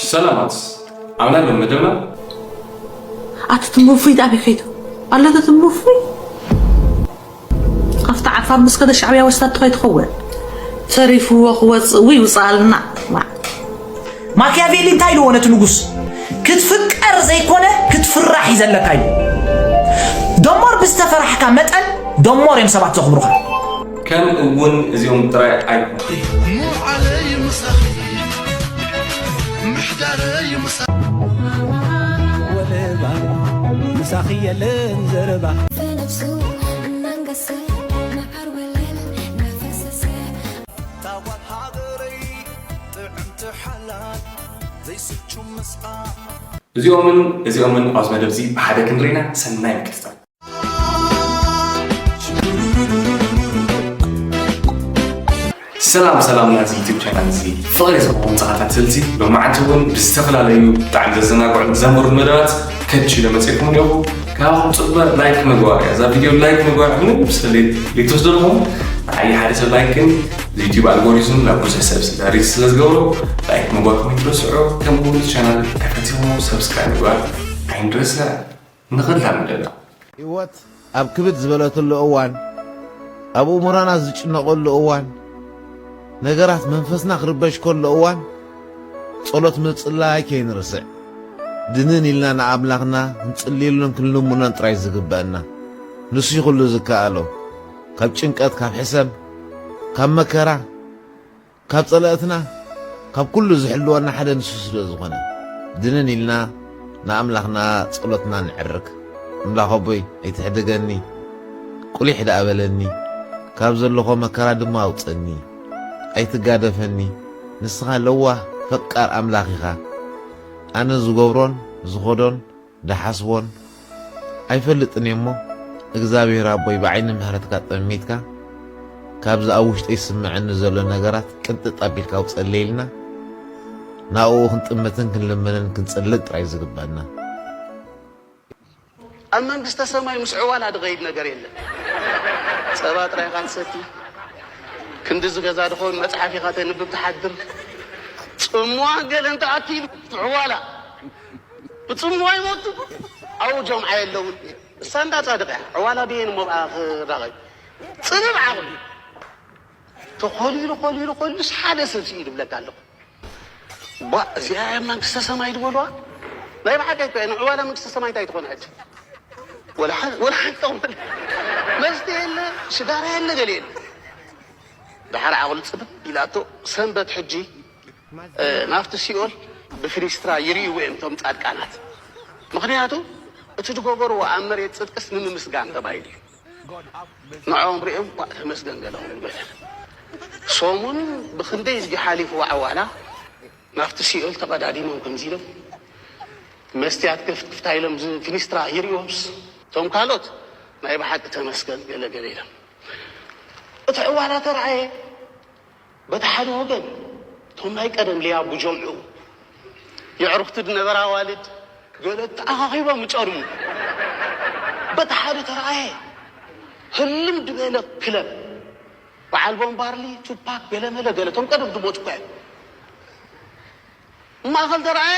ሰላማት ኣምላኽ መደብና ኣቲ ትም ውፉይ ጣብ ከይዱ ኣሎ እቲ ትም ውፉይ ካብቲ ዓፋር ምስ ከደ ሻዕብያ ወስዳቶ ከይትኸውን ተሪፍዎ ክወፅእ ውይ ውፅኣልና ማኪያቬሊ እንታይ ኢልዎ ነቲ ንጉስ? ክትፍቀር ዘይኮነ ክትፍራሕ እዩ ዘለካ ኢሉ። ደሞር ብዝተፈራሕካ መጠን ደሞር እዮም ሰባት ዘኽብሩኻ። ከም እውን እዚኦም ጥራይ ኣይኮኑ። ወለባ ምሳኺ የለን ዘረባ። እዚኦምን እዚኦምን ኣብዚ መደብ እዚ ብሓደ ክንሪና ሰናይ ምክትታል። ሰላም ሰላም ናዚ ዩቲብ ቻናል እዚ ፍቕሪ ዝኾኑ ፃዕታት ስልሲ ሎማዓንቲ እውን ብዝተፈላለዩ ብጣዕሚ ዘዘናግዑን ዘምህሩን መደባት ከች ኢለ መፅእኩም ኣለኹ። ካብኹም ፅበ ላይክ ምግባር እያ እዛ ቪድዮ ላይክ ምግባር ምንም ስለ ዘይትወስደልኹም ንዓይ ሓደ ሰብ ላይክን ዩቲብ ኣልጎሪዝም ናብ ብዙሕ ሰብ ስለ ሪች ስለ ዝገብሮ ላይክ ምግባርኩም ኣይትረስዑ። ከምኡ እውን ቻናል ተፈቲኹም ሰብስክራይብ ምግባር ኣይንረስዕ። ንኽላመደና። ህይወት ኣብ ክብድ ዝበለትሉ እዋን፣ ኣብ እእምሮና ዝጭነቐሉ እዋን፣ ነገራት መንፈስና ክርበሽ ከሎ እዋን፣ ጸሎት ምጽላይ ከይንርስዕ። ድንን ኢልና ንኣምላኽና ክንጽልየሉን ክንልምኖን ጥራይ ዝግበአና። ንሱ እዩ ኩሉ ዝከኣሎ። ካብ ጭንቀት፣ ካብ ሕሰም፣ ካብ መከራ፣ ካብ ጸላእትና ካብ ኩሉ ዝሕልወና ሓደ ንሱ ስለ ዝኾነ፣ ድንን ኢልና ንኣምላኽና ጸሎትና ነዕርግ። ኣምላኽ ኣቦይ ኣይትሕደገኒ፣ ቁሊሕ ደኣ በለኒ፣ ካብ ዘለኹዎ መከራ ድማ ኣውጸኒ። ኣይትጋደፈኒ፣ ንስኻ ለዋህ ፈቃር ኣምላኽ ኢኻ። ኣነ ዝገብሮን ዝኸዶን ድሓስቦን ኣይፈልጥን እየ እሞ እግዚኣብሔር ኣቦይ ብዓይኒ ምሕረትካ ጠሚትካ ካብዚ ኣብ ውሽጠይ ዝስምዐኒ ዘሎ ነገራት ቅንጥጥ ኣቢልካ ኣውፀለይ ኢልና ናብኡ ክንጥምትን ክንልምንን ክንፅልን ጥራይ ዝግበአና። ኣብ መንግስተ ሰማይ ምስ ዕዋላ ድኸይድ ነገር የለን። ጸባ ጥራይ ኢኻ ትሰቲ። ክንድዚ ገዛ ድኸውን መጽሓፍ ኢኻ ተንብብ ትሓድር። ጽምዋ ገለ እንተኣኪሉ ዕዋላ ብጽምዋ ይሞቱ። ኣብኡ ጀምዓ የለውን። እሳ እንዳ ጻድቕ እያ። ዕዋላ ብየን እሞ ብኣ ክራኸብ። ጽብብ ዓቕሊ። ተኾሊሉ ኾሊሉ ኾሊሉስ ሓደ ሰብ ስኢሉ ይብለካ ኣለኹ። ቧእ እዚኣ እያ መንግስተ ሰማይ ዝበልዋ። ናይ ብሓቂ እኮ እያ ንዕባላ መንግስተ ሰማይ እንታይ ትኾን ሕጂ? ወላ ሓ- ወላ ሓንቲ ጠቕመል መስተ የለ ሽጋራ የለ ገለ የለ። ድሓር ዓቕሉ ፅብብ ኢላቶ ሰንበት ሕጂ እ፣ ናብቲ ሲኦል ብፊኒስትራ ይርእይዎ እዮም እቶም ፃድቃናት። ምክንያቱ እቲ ዝገበርዎ ኣብ መሬት ፅድቅስ ንምምስጋን ተባሂሉ እዩ። ንዕኦም ሪኦም ኳእ ተመስገን ገለኹም በለ። ሰሙን ብክንደይ እዝጊ ሓሊፍዋ ዕዋላ ናብቲ ሲኦል ተቐዳዲሞም ከምዚ ኢሎም መስትያት ክፍትክፍታ ኢሎም እዚ ፊኒስትራ ይርእዮምስ እቶም ካልኦት ናይ ብሓቂ ተመስገን ገለ ገለ ኢሎም እቲ ዕዋላ ተረኣየ። በቲ ሓደ ወገን እቶም ናይ ቀደም ሊያቡ ጀምዑ የዕሩኽቲ ዝነበራ ኣዋልድ ገለ ተኣኻኺቦም ይጨርሙ። በቲ ሓደ ተረኣየ ህልም ዝበለ ክለብ በዓል ቦምባርሊ ቱፓክ ገለመለ ገለ እቶም ቀደም ዝሞቱ እኳ እዮም። ማእኸል ተረኣየ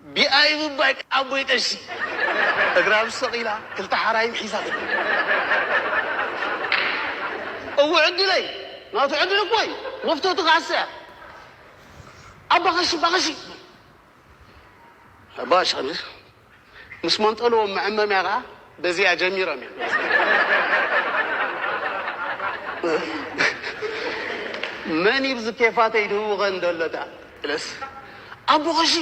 ቢኣይ ምባይ ኣቦይ ቀሺ እግራ ምስ ሰቒላ ክልተ ሓራይም ሒዛ ትብል። እው ዕድለይ ናቱ ዕድል እኮይ መፍቶቱ ክሃሰያ ኣባ ቀሺ ኣባ ቀሺ ኣባ ቀሺ ምስ መንጠልዎም መዐመምያ ከዓ በዚኣ ጀሚሮም እዮም። መን ይብዚ ኬፋተይ ድህውኸ እንደሎታ ኢለስ ኣቦ ቀሺ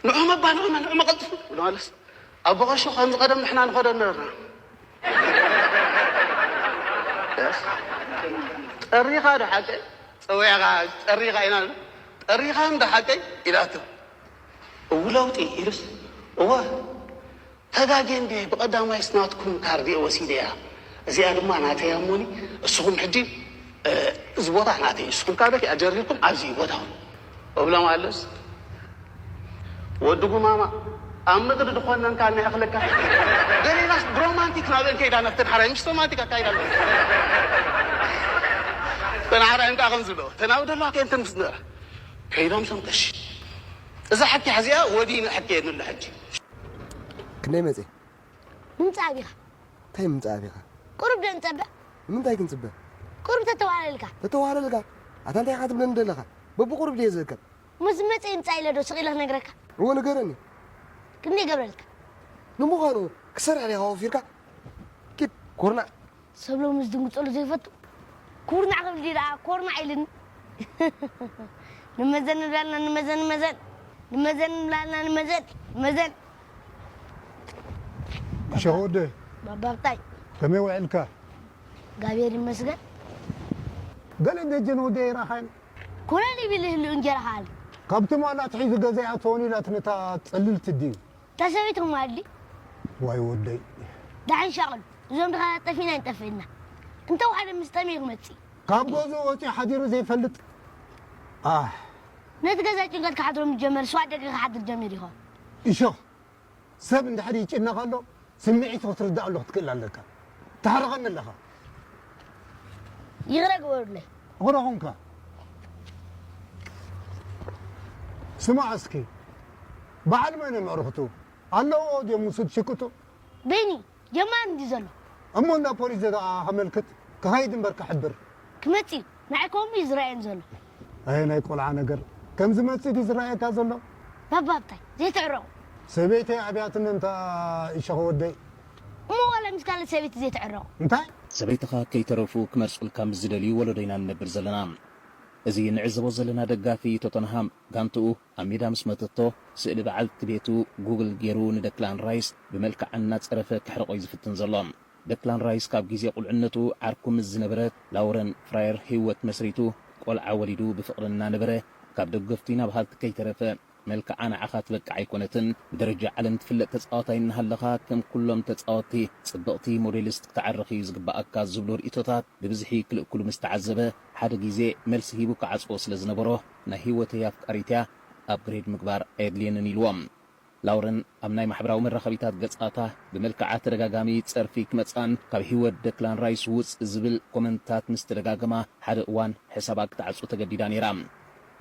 ንዑመ ባ ንዑመ ንዑመ ቀልጥፉ ብለዋለስ ኣቦ ቀሺ ከምዚ ቀደም ንሕና ንኸዶ ነበርና። ጠሪኻ ዶ ሓቀይ ፀዊዕኻ ጠሪኻ ኢና ጠሪኻ እንዶ ሓቀይ ኢላቶ። እው ለውጢ ኢሉስ እወ ተጋጌ እንዴ ብቐዳማይስ ናትኩም ካርድ እየ ወሲደያ እዚኣ ድማ ናተይ ኣሞኒ እስኹም ሕጂ እዚ ቦታ ናተይ እስኹም ካበክ ኣጀሪርኩም ኣብዚ እዩ ቦታኹም እብሎም ኣሎስ ወዲ ጉማማ ኣብ ምድሪ ድኾነንካ እናእኽለካ ገሌናስ ብሮማንቲክ ናብአን ከይዳ ነፍተን ሓራይ ምስ ሮማንቲክ ኣካይዳ ኣሎ ተናዕራይ እንካ ከም ዝብሎ ተናዊ ደላ ከንትን ምስ ነበረ ከይዶም ሰምተሽ እዛ ሕኪ ሕዚኣ ወዲኒ ሕኪ የድንሎ ሕጂ። ክንደይ መፅእ? ምምፃእ ቢኻ። እንታይ ምምፃእ ቢኻ? ቁሩብ ዶ ንፀበ? ንምንታይ ክንፅበ? ቁሩብ ተተዋለልካ። ተተዋለልካ? ኣታ እንታይ ኢኻ ትብለኒ ዘለኻ? በብቁሩብ ድየ ዝእከብ። ምስ መፀ ይምፃእ ኢለ ዶ ስቕ ኢለ ክነግረካ? እወ ንገረኒ። ክንደይ ገብረልካ? ንምዃኑ ክሰርሕ ዲኻ ወፊርካ? ኪድ ኮርናዕ። ሰብ ሎሚ ዝድንግፀሉ ዘይፈቱ ኩርናዕ ክብል ድዩ ደኣ ኮርናዕ ኢልኒ። ንመዘን ንብላልና ንመዘን ንመዘን ንመዘን ንብላልና ንመዘን ንመዘን ሸኽ ወደይ ባባብታይ ከመይ ውዕልካ? ጋብሔር ይመስገን። ገለ ደጀን ወደይ ይራኻን ኮለል ይብል ህሉ እንጀራ ኻል ካብቲ ማላ ትሒዙ ገዛ ይኣትወን ኢላትኒ እታ ጽልልቲ ድዩ? ተሰበይትኹም ኣድሊ ዋይ ወደይ ዳሕን ሻቕሉ እዞም ድኻ ጠፊና ይንጠፍእና እንተ ሓደ ምስ ጠመዩ ክመጽእ ካብ ገዝኡ ወፂኡ ሓዲሩ ዘይፈልጥ ኣህ ነቲ ገዛ ጭንቀት ክሓድሮ ምስ ጀመር ስዋ ደቂ ክሓድር ጀሚሩ ይኸውን። እሾኽ ሰብ እንድሕር ይጭነቕ ኣሎ ስምዒቱ ክትርዳእሉ ክትክእል ኣለካ። ትሕርቐኒ ኣለኻ። ይቕረ ግበሩለይ። ይቕረ ኾንካ። ስማዕ እስኪ በዓል መን እዮም ኣዕሩኽቱ? ኣለዎ ድዮም ውሱድ ሽቅጡ? በይኒ ጀማሪ እንዲ ዘሎ። እሞ እንዳ ፖሊስ ዘደኣ ከመልክት ክኸይድ እምበር ክሕብር። ክመጽእ እዩ። ንዓይ ከምኡ እዩ ዝረኣየኒ ዘሎ። ኣየ ናይ ቆልዓ ነገር ከም ዝመጽእ ድዩ ዝረኣየካ ዘሎ? ባባ ኣብታይ ዘይትዕረቑ። ሰበይተይ ኣብያትኒ እንታ ይሸኸ ወደይ። እሞ ዋላ ምስ ካልእ ሰበይቲ ዘይትዕረቑ። እንታይ? ሰበይትኻ ከይተረፉ ክመርጹልካ ምስ ዝደልዩ ወለዶ ኢና ንነብር ዘለና። እዚ ንዕዘቦ ዘለና ደጋፊ ቶተንሃም ጋንትኡ ኣብ ሜዳ ምስ መተቶ፣ ስእሊ በዓልቲ ቤቱ ጉግል ገይሩ ንደክላን ራይስ ብመልክዓ እናጸረፈ ከሕርቖ'ዩ ዝፍትን ዘሎ። ደክላን ራይስ ካብ ግዜ ቁልዕነቱ ዓርኩ ምስ ዝነበረት ላውረን ፍራየር ህይወት መስሪቱ፣ ቆልዓ ወሊዱ ብፍቕሪ እናነበረ፣ ካብ ደገፍቱ ኢና በሃልቲ ከይተረፈ፣ መልክዓ ንዓኻ ትበቅዕ ኣይኮነትን፣ ብደረጃ ዓለም ትፍለጥ ተጻዋታይ እናሃለኻ ከም ኩሎም ተጻወትቲ ጽብቕቲ ሞዴሊስት ክትዓርኽ እዩ ዝግብኣካ ዝብሉ ርእይቶታት ብብዝሒ ክልእክሉ ምስ ተዓዘበ፣ ሓደ ግዜ መልሲ ሂቡ ክዓጽዎ ስለ ዝነበሮ፣ ናይ ህይወተይ ኣፍቃሪት እያ፣ ኣፕግሬድ ምግባር ኣየድልየንን ኢልዎም። ላውረን ኣብ ናይ ማሕበራዊ መራኸቢታት ገጻታ ብመልክዓ ተደጋጋሚ ጸርፊ ክመጽኣን ካብ ህይወት ደክላን ራይስ ውጽእ ዝብል ኮመንታት ምስ ተደጋገማ ሓደ እዋን ሕሳባ ክትዓጹ ተገዲዳ ነይራ።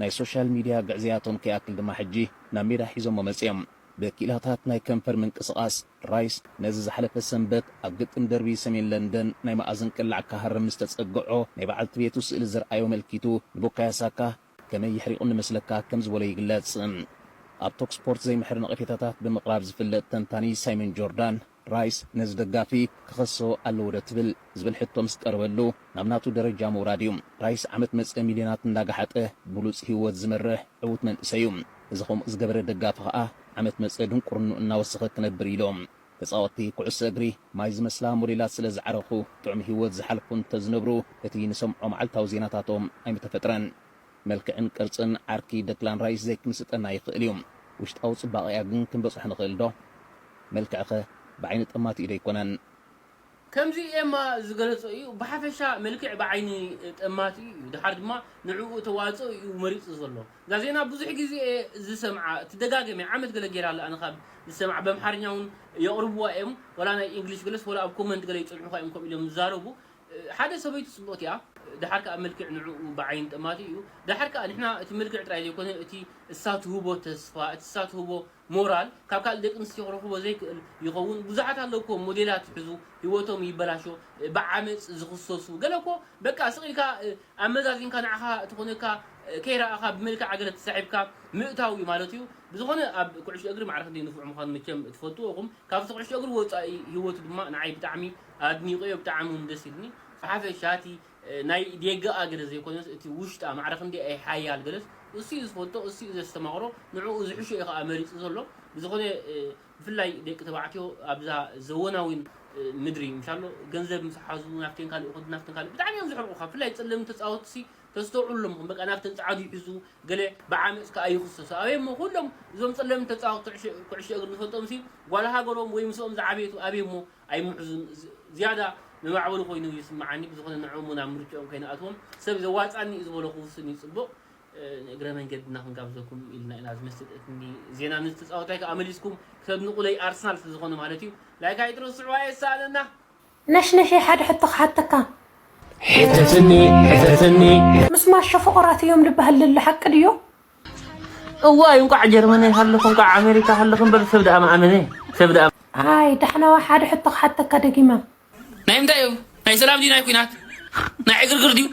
ናይ ሶሻል ሚድያ ግዕዝያቶም ከይኣክል ድማ ሕጂ ናብ ሜዳ ሒዞሞ መጺኦም። ብኪኢላታት ናይ ከንፈር ምንቅስቓስ ራይስ ነዚ ዝሓለፈ ሰንበት ኣብ ግጥም ደርቢ ሰሜን ለንደን ናይ መኣዝን ቅላዕ ክሃርም ምስ ተጸግዖ ናይ በዓልቲ ቤቱ ስእሊ ዘርኣዮ ኣመልኪቱ ንቡካዮ ሳካ ከመይ የሕሪቑኒ መስለካ ከም ዝበሎ ይግለጽ። ኣብ ቶክ ስፖርት ዘይምሕር ነቐፌታታት ብምቕራብ ዝፍለጥ ተንታኒ ሳይመን ጆርዳን ራይስ ነዚ ደጋፊ ክኸሶ ኣለዎ ዶ ትብል ዝብል ሕቶ ምስ ቀረበሉ ናብ ናቱ ደረጃ ምውራድ እዩ። ራይስ ዓመት መጸ ሚልዮናት እንዳገሓጠ ብሉጽ ህይወት ዝመርሕ ዕዉት መንእሰይ እዩ። እዚ ከምኡ ዝገበረ ደጋፊ ከኣ ዓመት መጸ ድንቁርንኡ እናወሰኸ ክነብር ኢሎም። ተጻወትቲ ኩዕሶ እግሪ ማይ ዝመስላ ሞዴላት ስለ ዝዓረኹ ጥዑም ህይወት ዝሓልፉ እንተዝነብሩ እቲ ንሰምዖ መዓልታዊ ዜናታቶም ኣይምተፈጥረን። መልክዕን ቅርጽን ዓርኪ ደክላን ራይስ ዘይክምስጠና ይኽእል እዩ። ውሽጣዊ ጽባቐኣ ግን ክንበጽሖ ንኽእል ዶ? መልክዕኸ ብዓይኒ ጠማቲኡ ዶ ኣይኮነን? ከምዚ ኤማ ዝገለጾ እዩ። ብሓፈሻ መልክዕ ብዓይኒ ጠማቲ እዩ። ድሓር ድማ ንዕኡ ተዋጽኦ እዩ መሪጹ ዘሎ። እዛ ዜና ብዙሕ ግዜ እየ ዝሰምዓ፣ ትደጋገም እያ፣ ዓመት ገለ ገይራ ኣላ ኣነ ካብ ዝሰምዓ። ብኣምሓርኛ እውን የቕርብዋ እዮም፣ ወላ ናይ ኢንግሊሽ ገለስ ወላ ኣብ ኮመንት ገለ ይጽንሑኻ እዮም ከምኡ ኢሎም ዝዛረቡ። ሓደ ሰበይቱ ጽብቕቲ እያ፣ ደሓር ከኣ መልክዕ ንዕኡ ብዓይኒ ጠማቲ እዩ። ደሓር ከኣ ንሕና እቲ መልክዕ ጥራይ ዘይኮነ እቲ እሳ ትህቦ ተስፋ፣ እቲ እሳ ትህቦ ሞራል ካብ ካልእ ደቂ ኣንስትዮ ክረኽቦ ዘይክእል ይኸውን። ብዙሓት ኣለዉ እኮ ሞዴላት ይሕዙ፣ ህይወቶም ይበላሾ፣ ብዓመጽ ዝኽሰሱ። ገለ እኮ በቃ ስቕ ኢልካ ኣመዛዚንካ ንዓኻ ትኾነካ ከይረኣኻ ብመልክዓ ገለ ተሳሒብካ ምእታው እዩ ማለት እዩ። ብዝኾነ ኣብ ኩዕሾ እግሪ ማዕረ ክንደይ ንፉዕ ምዃኑ መቸም ትፈልጥዎ ኢኹም። ካብቲ ኩዕሾ እግሪ ወጻኢ ህይወቱ ድማ ንዓይ ብጣዕሚ ኣድኒቐዮ፣ ብጣዕሚ እውን ደስ ኢልኒ። ብሓፈሻ እቲ ናይ ዴጋኣ ገለ ዘይኮነስ እቲ ውሽጣ ማዕረ ክንደይ ኣይ ሓያል ገለስ እሱ እዩ ዝፈልጦ፣ እሱ እዩ ዘስተማቕሮ፣ ንዕኡ ዝሕሾ እዩ ከኣ መሪጹ ዘሎ። ብዝኾነ ብፍላይ ደቂ ተባዕትዮ ኣብዛ ዘወናዊን ምድሪ ምሻሎ ገንዘብ ምስ ሓዙ ናፍቴን ካልእ ይኹን ናፍቴን ካልእ ብጣዕሚ እዮም ዝሕርቑኻ። ብፍላይ ጸለምቲ ተጻወትሲ ተስተውዕሎም ኢኹም። በቃ ናፍተን ጸዓዱ ይሕዙ፣ ገለ ብዓመጽ ከኣ ይኽሰሱ። ኣበይ እሞ ኩሎም እዞም ጸለምቲ ተጻወትቲ ኩዕሾ እግሪ ንፈልጦምሲ ጓል ሃገሮም ወይ ምስኦም ዝዓበየቱ ኣበይ እሞ ኣይምሕዙን። ዝያዳ መማዕበሊ ኮይኑ ይስምዓኒ። ብዝኾነ ንዕኦም እውን ኣብ ምርጭኦም ከይንኣትዎም ሰብ ዘዋጻኒ እዩ ዝበሎ ክውስን እዩ ጽቡቕ። ንእግረ መንገድና ክንጋብዘኩም ኢልና ኢና ዝመስል እትኒ ዜና ንዝተጻወታይ ከኣ መሊስኩም ክተድንቑለይ ኣርሰናል ስለ ዝኾነ ማለት እዩ። ላይክ ኣይትረስዑ ኣየሳእነና። ነሽነሸይ ሓደ ሕቶ ክሓተካ ሕተትኒ፣ ሕተትኒ። ምስ ማሾ ፍቑራት እዮም ልበሃል ለሎ ሓቂ ድዮ? እዋይ እንቋዕ ጀርመን ሃለኹ እንቋዕ ኣሜሪካ ሃለኹ እምበር ሰብ ደኣ መኣመነ ሰብ ደኣ ኣይ ዳሕናዋ ሓደ ሕቶ ክሓተካ ደጊማ። ናይ ምንታይ እዩ? ናይ ሰላም ድዩ ናይ ኩናት? ናይ ዕግርግር ድዩ?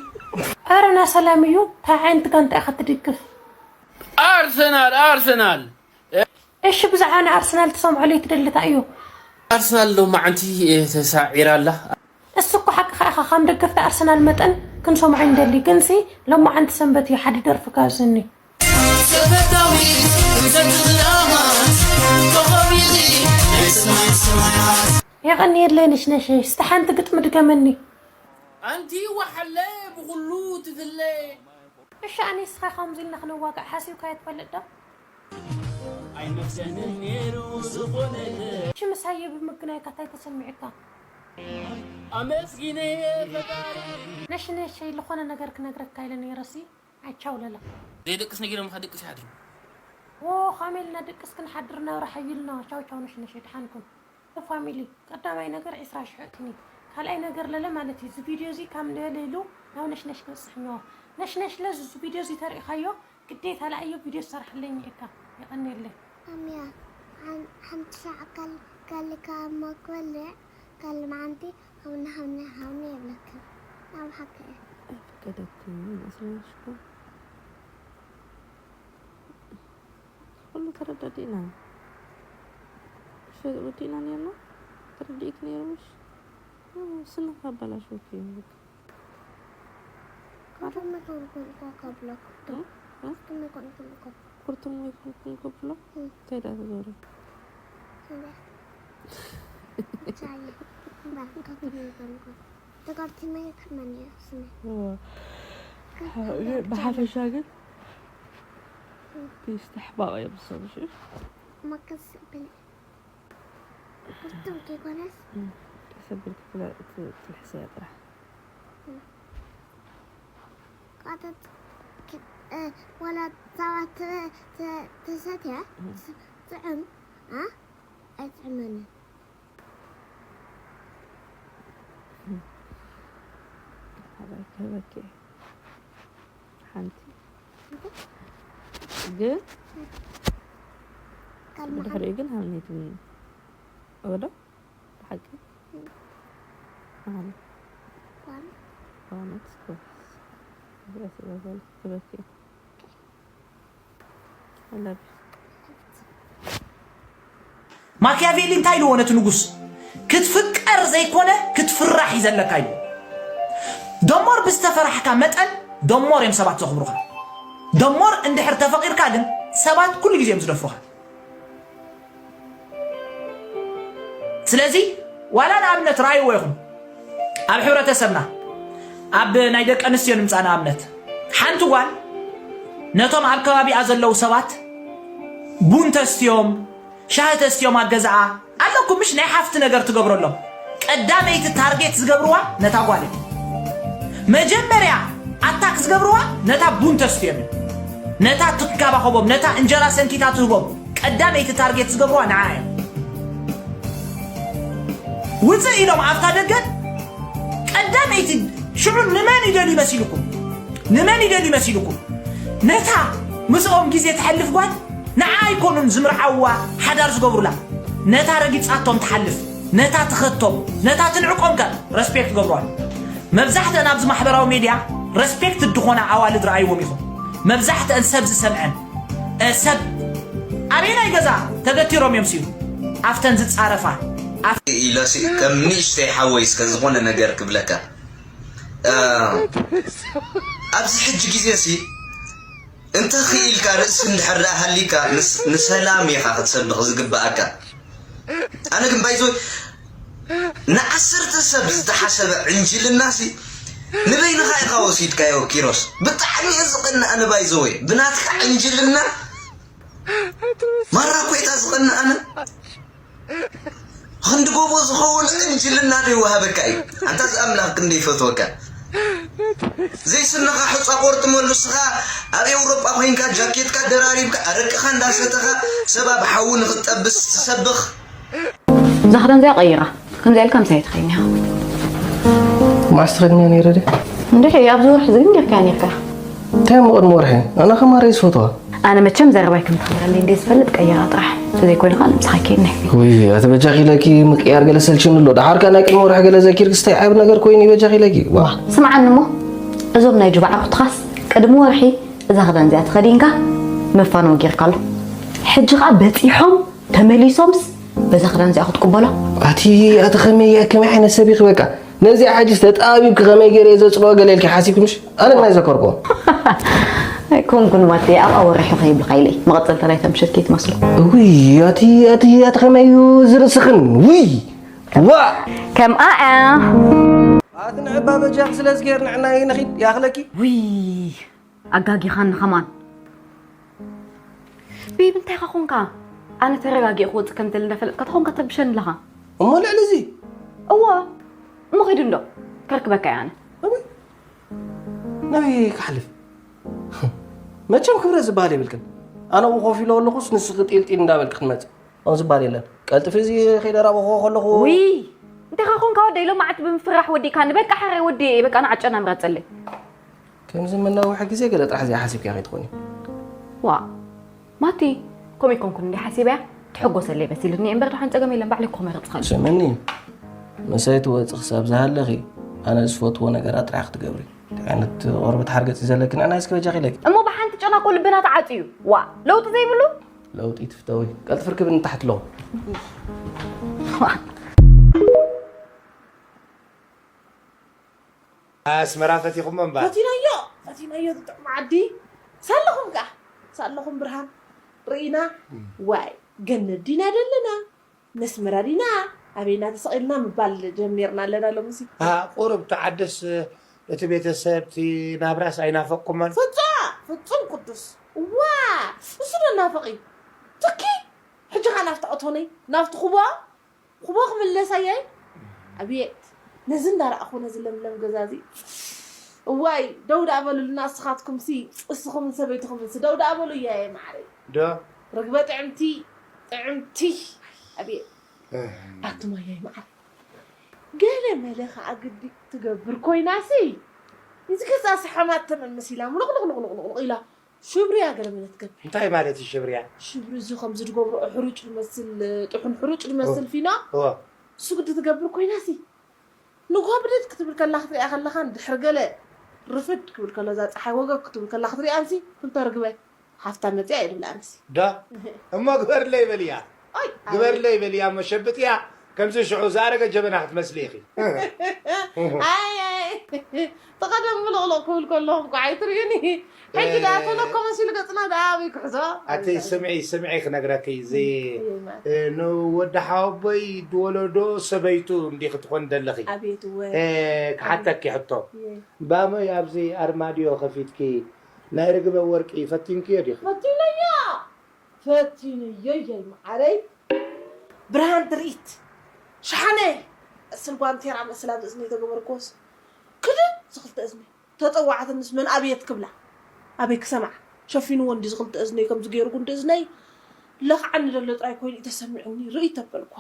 ኣረ ናይ ሰላም እዩ። እንታይ ዓይነት ጋንታ ኢኻ ትድግፍ? ኣርሰናል ኣርሰናል እሺ ብዛዕባ ናይ ኣርሰናል ትሰምዖ ለይ ትደልታ እዩ። ኣርሰናል ሎማዓንቲ ተሳዒራ ኣላ። እሱ እኮ ሓቅኻ ኢኻ። ከም ደገፍቲ ኣርሰናል መጠን ክንሰምዖ ይንደሊ። ግንሲ ሎማዓንቲ ሰንበት እዩ። ሓደ ደርፊ ጋብዘኒ። የቐንየለይ ነሽነሸይ። እስቲ ሓንቲ ግጥሚ ድገመኒ። ኣንቲ ወሓለ ብኹሉ ትፍለ እሺ ኣነ ንስኻ ከምዚ ኢልና ክንዋጋእ ሓሲብካዮ ትፈልጥ ዶ? ኣይመስለንን ነይሩ ዝኾነ እሺ ምሳየ ብምግናይካ እንታይ ተሰሚዕካ? ኣመስጊነ ፈጣሪ ነሽነሸይ ዝኾነ ነገር ክነግረካ ኢለ ነይረሲ። ኣይ ቻው ለላ። ዘይደቅስ ነጊሮም ከድቅስ ይሓድሩ ዎ ኻሜልና ድቅስ ክንሓድር ናብራ ሓይልና። ቻው ቻው ነሽነሸይ ድሓንኩም። ፋሚሊ ቀዳማይ ነገር ዕስራ ሽሕ እትኒ ካልኣይ ነገር ለለ ማለት እዩ። እዚ ቪድዮ እዚ ካብ ንበለሉ ናብ ነሽነሽ ክበፅሕ እኒኦ። ነሽነሽ ለዚ እዚ ቪድዮ እዚ ተሪእኻዮ ግዴታ ለኣዮ ቪድዮ ዝሰርሐለይ እኒኤካ። የቐንየለይ። ኣምያ ሓንቲ ሻዕ ካልካ እሞ ክበልዕ ካልእ መዓንቲ ሃውኒ ሃውኒ ሃውኒ የብለክን ኣብ ሓቂ እየ። ኣይፍቀደክን መስለሽኮ ኩሉ ተረዳዲእና ወዲእና ነርና ተረዲእክ ነይሩ ምሽ ስንኻ ኣባላሽወክ እዩ ካቶም መኮንኩን እኮ ከብለኩ መኮንኩን እኮ ኩርቶም ኣይኮንኩን ከብሎ እንታይ ዳ ተገብረ እንዳ ቻይ እምበር ካቶም መኮንኩን ተጋብቲ ማየት ሕመን እያ ስነ ብሓፈሻ ግን ፒስ ተሕባቕ እዮም ዝሰብሽ መከስ ብል ኩርቶም ከይኮነስ ተሰብል ክትልሕሰያ ጥራሕ ቃተት ወላ ጸባ ተሰትያ ጥዑም ኣይጥዕመንን ሓባይ ክህበኪ ሓንቲ ግን ብድሕሪኡ ግን ሃምኔት ወዶ ብሓቂ ኣነ በእውነት ጎበዝ ትበል ትበኪ I love you ማኪያቬሊ እንታይ ኢልዎ ነቲ ንጉስ ክትፍቀር ዘይኮነ ክትፍራሕ እዩ ዘለካ ኢልዎ ደሞር ብዝተፈራሕካ መጠን ደሞር እዮም ሰባት ዘኽብሩኻ ደሞር እንድሕር ተፈቂርካ ግን ሰባት ኩሉ ግዜ እዮም ዝደፍሩኻ ስለዚ ዋላ ንኣብነት ረኣይዎ ኢኹም ኣብ ሕብረተሰብና ኣብ ናይ ደቂ ኣንስትዮ ንምፃእ ንኣብነት ሓንቲ ጓል ነቶም ኣብ ከባቢኣ ዘለዉ ሰባት ቡን ተስትዮም ሻሂ ተስትዮም ኣብ ገዛኣ ኣለኩም ምሽ ናይ ሓፍቲ ነገር ትገብረሎም ቀዳመይቲ ታርጌት ዝገብርዋ ነታ ጓል እዮም መጀመርያ ኣታክ ዝገብርዋ ነታ ቡን ተስትዮም እዮም ነታ ትካባኸቦም ነታ እንጀራ ሰንኪታ ትህቦም ቀዳመይቲ ታርጌት ዝገብርዋ ንዓ እዮም ውፅእ ኢሎም ኣብታ ደገን ቀዳመይቲ ሽዑ ንመን ይደልዩ መሲልኩም ንመን ይደልዩ መሲልኩም ነታ ምስኦም ግዜ ትሐልፍ ጓል ንዓ ኣይኮኑን ዝምርዓውዋ ሓዳር ዝገብሩላ ነታ ረጊፃቶም ትሓልፍ ነታ ትኸቶም ነታ ትንዕቆም ከ ረስፔክት ገብሯል መብዛሕተን ኣብዚ ማሕበራዊ ሜድያ ረስፔክት ዝኾና ኣዋልድ ረኣይዎም ኢኹም መብዛሕተን ሰብ ዝሰምዐን ሰብ ኣበየናይ ገዛ ተገቲሮም እዮም ስዩ ኣፍተን ዝፃረፋ ኢለሲ ከም ንእሽተይ ሓወይ እስከ ዝኾነ ነገር ክብለካ ኣብዚ ሕጂ ግዜ ሲ እንተ ክኢልካ ርእሲ እንድሕር ደኣ ሃሊካ ንሰላም ኢኻ ክትሰብኽ ዝግብኣካ ኣነ ግን ባይዞ ንዓሰርተ ሰብ ዝተሓሰበ ዕንጅልና ሲ ንበይንኻ ኢኻ ወሲድካዮ ኪሮስ ብጣዕሚ እየ ዝቐንእ ኣነ ባይዘወይ ብናትካ ዕንጅልና ማራ ኮይታ ዝቐንእ ኣነ ክንዲ ጎቦ ዝኸውን ዕንጅልና ዶ ይወሃበካ እዩ ኣንታ ዝኣምላኽ ክንደ ይፈትወካ ዘይስንኻ ሕፃ ቆርጥመሉ ስኻ ኣብ ኤውሮጳ ኮይንካ ጃኬትካ ደራሪብካ ኣረቅኻ እንዳሰተኻ ሰብ ኣብ ሓዊ ንኽትጠብስ ትሰብኽ እዛ ክዳን እዚኣ ቀይራ ከምዚኣ ኢልካ ምሳይ ትኸይኒ ኢኻ መዓስ ትኸድንያ ነይረ ድያ? እንድዒ፣ ኣብዚ ወርሒ እዚ ግን ጌርካያ ነይርካ። እንታይ እሞ ቅድሚ ወርሒ? ኣነ ከማረይ ዝፈትዋ። ኣነ መቸም ዘረባይ ከም ትኽምረለይ እንደ ዝፈልጥ ቀይራ ጥራሕ። እንተዘይኮይኑ ከዓ ንምሳኻ ከይድኒ። ውይ፣ ኣቲ በጃኺ ኢለኪ ምቅያር ገለ ሰልችኒ ኣሎ። ደሓር ከኣ ናይ ቅድሚ ወርሒ ገለ ዘኪርክስ እንታይ ዓቢ ነገር ኮይኑ እዩ በጃኺ ኢለኪ? ዋ። ስምዓኒ እሞ፣ እዞም ናይ ጁባ ዓርኩትኻስ ቅድሚ ወርሒ እዛ ክዳን እዚኣ ተኸዲንካ መፋነዊ ጌርካ ኣሎ። ሕጂ ከዓ በፂሖም ተመሊሶምስ በዛ ክዳን እዚኣ ክትቅበሎ? ኣቲ፣ ኣቲ ከመይ እያ፣ ከመይ ዓይነት ሰብ ኢኺ በቃ? ነዚኣ ሕጂስ ተጣቢብኪ ከመይ ገይረ እየ ዘፅልኦ ገለ ኢልኪ ሓሲብኪ ምሽ? ኣነ ግን ኣይዘከርኩ። ኣይኮንኩን ማቴ፣ ኣብኣ ወሪሑ ከይብልካ ኢለ። መቐፀልታ ናይታ ምሸት ከይትመስሎ። እውይ፣ ኣቲ፣ ኣቲ፣ ኣቲ ከመይ እዩ ዝርእስኽን? ውይ! ዋ! ከምኣ እያ። ኣቲ ንዕባ በጃኺ ስለዚ ጌር ንዕና ይንኺድ ያኽለኪ። ውይ! ኣጋጊኻኒ ኸማን። ቤብ፣ እንታይ ኻ ኾንካ? ኣነ ተረጋጊእ ክወፅእ ከም ትል እንዳፈለጥካ ተኾንካ ትረብሸኒ ኣለኻ። እሞ ልዕሊ እዚ? እዋ፣ እሞ ኸይዱ እንዶ ከርክበካ እየ ኣነ። ኣበይ? ናበይ ክሓልፍ? መቸም ክብረት ዝበሃል የብልክን። ኣነ ኣብኡ ኮፍ ኢለ ኣለኹስ ንስኺ ጢልጢል እንዳበልክ ክትመፅእ። ከምኡ ዝበሃል የለን። ቀልጥፊ እዚ ከይደራበኹ ከለኹ። ውይ! እንታይ ኻ ኾንካ ወደይ? ሎማዓንቲ ብምፍራሕ ወዲእካኒ። በቃ ሕራይ ወዲኤ እየ። በቃ ንዓጨና ምረፀለይ። ከምዚ መናውሒ ግዜ ገለ ጥራሕ እዚኣ ሓሲብካ ከይትኾኒ። ዋ፣ ማቲ፣ ከምኡ ኣይኮንኩን እንዲ ሓሲበያ። ትሕጎሰለይ መሲሉኒ እምበር፣ ደሓን ጸገም የለን፣ ባዕለይ ክኾመ ይረጽኻሉ። ስምኒ፣ ምሳይ ትወጽእ ክሳብ ዝሃለኺ፣ ኣነ ዝፈትዎ ነገራት ጥራሕ ክትገብሪ። እንታይ ዓይነት ቆርበት ሓርገጽ እዩ ዘለኪ? ንዕናይ እስኪ በጃኺ ኢለኪ። እሞ ብሓንቲ ጨና እኮ ልብና ተዓጽዩ። ዋ፣ ለውጢ ዘይብሉ? ለውጢ ትፍተዊ። ቀልጥፍ ርክብኒ ንታሕቲ ኣለኹ። ኣስመራ ፈቲኹሞ እምበር። ፈቲናዮ፣ ፈቲናዮ፣ ዝጥዕም ዓዲ። ሳለኹም ከኣ፣ ሳለኹም ብርሃን ርኢና። እም። ዋይ፣ ገነት ዲና ደለና? ነስመራ ዲና? ኣበይና ተሰቒልና ምባል ጀሚርና ኣለና ሎምሲ። ኣሃ፣ ቁሩብ ተዓደስ፣ እቲ ቤተሰብ፣ እቲ ናብራስ ኣይናፈቅኩሞን? ፍጹም፣ ፍጹም ቅዱስ። ዋ፣ እሱ ዶ ናፈቕ እዩ? ትኪ፣ ሕጂ ኸኣ ናፍታ እቶነይ፣ ናፍቲ ኩቦ? ኩቦ ክምለስ ኣየይ? ኣቤት፣ ነዚ እንዳረኣኹ ነዚ ለምለም ገዛ እዚ። እዋይ፣ ደው ደኣ በሉልና እስኻትኩምሲ፣ እስኹምን ሰበይትኹምንሲ ደው ደኣ በሉ እያየ መዓረይ። ዶ? ርግበ ጥዕምቲ፣ ጥዕምቲ። ኣቤት። እህ። ኣቱም ኣያይ መዓረይ። ገለ መለ ኸኣ ግዲ ትገብር ኮይናሲ፣ እዚ ገዛ ሰሓማት ተመን መሲላ፣ ሙሉቕ ሉቕ ሉቕ ሉቕ ሉቕ ኢላ። ሽብርያ ገለ መለ ትገብር። እንታይ ማለት እዩ ሽብርያ? ሽብሪ እዚ ከምዚ ዝገብርኦ ሕሩጭ ዝመስል፣ ጥሑን ሕሩጭ ዝመስል ኦ። ፊኖ። ኦ። እሱ ግዲ ትገብር ኮይናሲ። ንግሆ ብድድ ክትብል ከላ ክትሪኣ ከለኻን ድሕሪ ገለ ርፍድ ክብል ከሎ እዛ ጸሓይ ወገግ ክትብል ከላ ክትሪኣንሲ ክልተ ርግበ ሓፍታ መጺኣ እየ ድብላ ኣነሲ። ዶ? እሞ ግበርለይ በልያ። ኣይ፣ ኣይ። ግበርለይ በልያ እሞ ሸብጥያ። ከምዚ ሽዑ ዝኣረገ ጀበና ክትመስሊ ኢኺ። ኣይ፣ ኣይ። ተቐደም ምልቕልቕ ክብል ከለኹም እኮ ኣይትርእዩኒ። ሕጂ ደኣ እ፣ ተለኮ መሲሉ ገጽና ደኣ ኣበይ ክሕዞ? ኣቲ ስምዒ፣ ስምዒ ክነግረኪ፣ እዚ፣ እም፣ እየማ። እ፣ ንወዲ ሓወቦይ ዝወለዶ ሰበይቱ እንዲኺ ትኾን ዘለኺ። ኣቤት እወ። እ፣ ክሓተኪ ሕቶ። እየ። ባመይ ኣብዚ ኣርማድዮ ከፊትኪ ናይ ርግበ ወርቂ ፈቲንክዮ ዲኺ? ፈቲነዮ። ፈቲነዮ እየ መዓረይ። ብርሃን ትርኢት። ሸሓነ። እስል ጓንቴራ መስል ኣብዚ እዝነይ ተገበርክዎስ። ክድን ዝኽልተ እዝነይ። ተጸዋዕትንስ መን ኣቤት ክብላ? ኣበይ ክሰምዓ? ሸፊንዎ እንዲ ዝኽልተ እዝነይ ከምዚ ገይሩ ጉንዲ እዝነይ ለኽዓኒ ዘሎ ጥራይ ኮይኑ እዩ ተሰሚዑኒ። ርእይ ተበልኳ።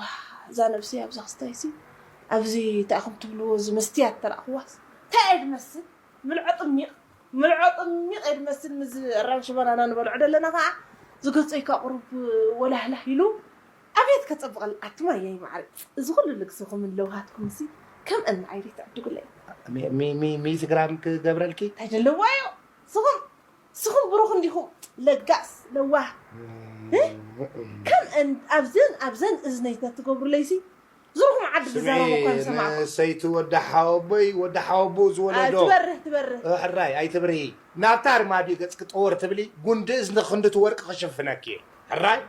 እዛ ነብሰይ ኣብዛ ክስታይሲ፣ ኣብዚ እንታይ ኢኹም ትብልዎ፣ እዚ መስትያት ተረእኽዋስ፣ እንታይ እየ ድመስል? ምልዖ ጥሚቕ፣ ምልዖ ጥሚቕ እየ ድመስል፣ ምስዚ ኣራንሺ በናና ንበልዖ ደለና ኸዓ፣ ዝገጸይ ከኣ ቁሩብ ወላህላህ ኢሉ፣ ኣቤት ከጸብቐል ኣቱም ኣያይ መዓረይ። እዚ ኩሉ ልግስኹምን ለውሃትኩምሲ ከምአን መዓይሪ ትዕድጉለይ። ሚ-፣ ሚ-፣ ሚ-፣ ሚእቲ ግራም ክገብረልኪ? እንታይ ደለዋ እዮ? ስኹም፣ ስኹም ብሩኽ እንዲኹም። ለጋስ፣ ለዋህ። እ? ከምአን ኣብዘን፣ ኣብዘን እዝነይ ተትገብሩለይሲ፣ ዝሩኹም ዓዲ ስምዒ፣ ብዛረቡ እኳ ምሰማዕኩ። ንሰይቲ ወዲ ሓወቦይ፣ ወዲ ሓወቦ ዝወለዶ። ኣይ፣ ትበርህ፣ ትበርህ። እ፣ ሕራይ፣ ኣይትብርሂ። ናብታ ኣርማድዮ ገጽኪ ጠወር ትብሊ፣ ጉንዲ እዝኒ ክንዲ እቲ ወርቂ ክሽፍነኪ እየ። ሕራይ?